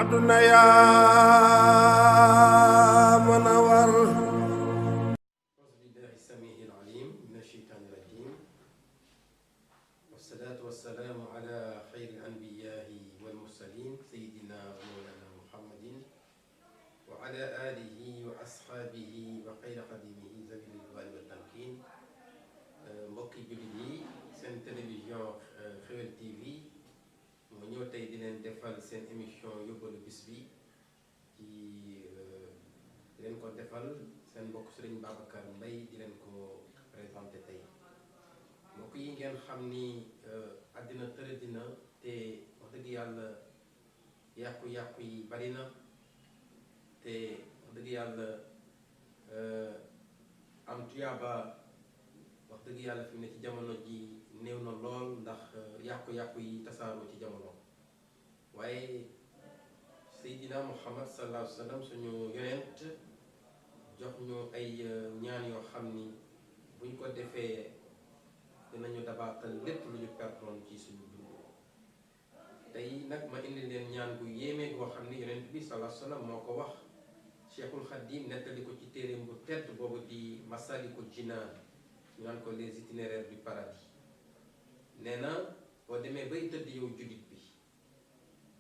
aduna yaa mën a war أعوذ بالله السميع العليم من الشيطان الرجيم والصلاة والسلام على خير الأنبياء والمرسلين سيدنا ومولانا محمد وعلى آله وأصحابه وخير خديمه ذوي الرضوان والتمكين mbokki jullit yi seen télévision Xeweul TV moo ñëw tey di leen defal seen émission yóbbalu bis bi ci di leen ko defal seen mbokk Serigne Babacar Mbaye di leen ko présenté tey mbokk yi ngeen xam ni àddina tërëdina te wax dëgg yàlla yàqu-yàqu yi bari na te wax dëgg yàlla am tuyaaba wax dëgg yàlla fi mu ne ci jamono ji néew na lool ndax yàqu-yàqu yi tasaaroo ci jamono waaye Seydina Muhammad sallallahu alayhi wa sallam suñu yonent jox ñu ay ñaan yoo xam ni buñ ko defee dinañu dabaatal lépp lu ñu pertoon ci suñu dund tey nag ma indi leen ñaan bu yéeme boo xam ni yonent bi sallallahu alayhi wa sallam moo ko wax Cheikhul Khadim nettali ko ci téereem bu tedd boobu di Masalikul Jinaan ñu naan ko les itinéraires du paradis nee na boo demee bay tëdd yow jullit bi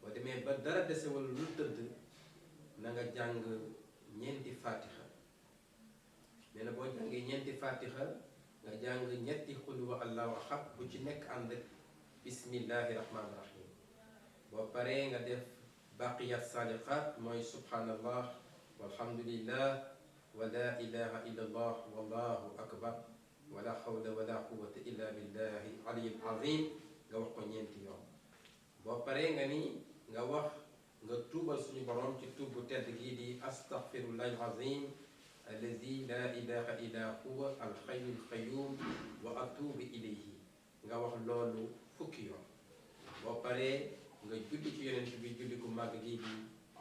boo demee ba dara dese wala lu tëdd na nga jàng ñeenti fatiha nee na boo jàngee ñeenti fatiha nga jàng ñetti xul wa allahu ahad bu ci nekk ànd ak bismillahi rahmaani rahim boo paree nga def baqiyat saliqat mooy subhanallah walhamdulillah wa la ilaha illallah wallahu akbar wala hawla wala quwwata illa billahi aliyil azim nga wax ko ñeenti yoon boo paree nga ni nga wax nga tuubal suñu borom ci tuub bu tedd gii di astaghfirullahi azim allazi la ilaha illa huwa alhayyul qayyum wa atubu ilayhi nga wax loolu fukki yoon boo paree nga julli ci yonent bi julli ku màgg gii di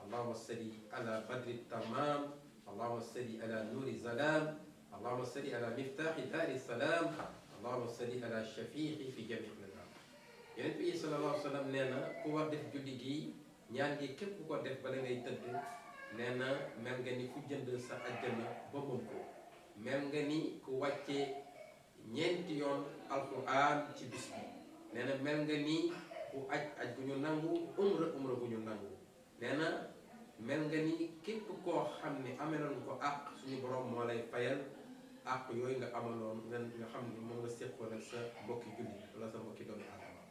allahumma salli ala badri tamam allahumma salli ala nuri zalam allahumma salli ala miftahi daari salaam allahumma salli ala shafiqi fi jami al-anam yonent bi sallallahu alayhi wa sallam nee na ku war def julli gi ñaan gi képp ku ko def bala ngay tëdd nee na mel nga ni ku jënd sa àjjana ba moom ko mel nga ni ku wàccee ñeenti yoon alquran ci bis bi nee na mel nga ni ku aj gu ñu nangu umra gu ñu nangu nee na mel nga ni képp koo xam ne ameloon ko àq suñu borom moo lay fayal àq yooyu nga amaloon nga xam ne moom nga séqoon ak sa mbokki julli wala sa mbokki doomi aadama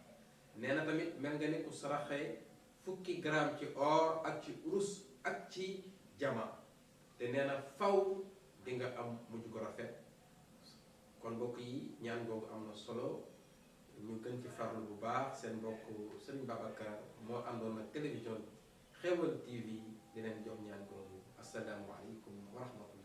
nee na tamit mel nga ni ku saraxee fukki gramme ci or ak ci urus ak ci jama te nee na faw di nga am mujj ko rafet kon mbokk yi ñaan googu am na solo ñu gën ci farlu bu baax seen mbokk Serigne Babacar moo àndoon ak télévision Xeweul TV di leen jox ñaan googu assalaamu aleykum wa rahmatullah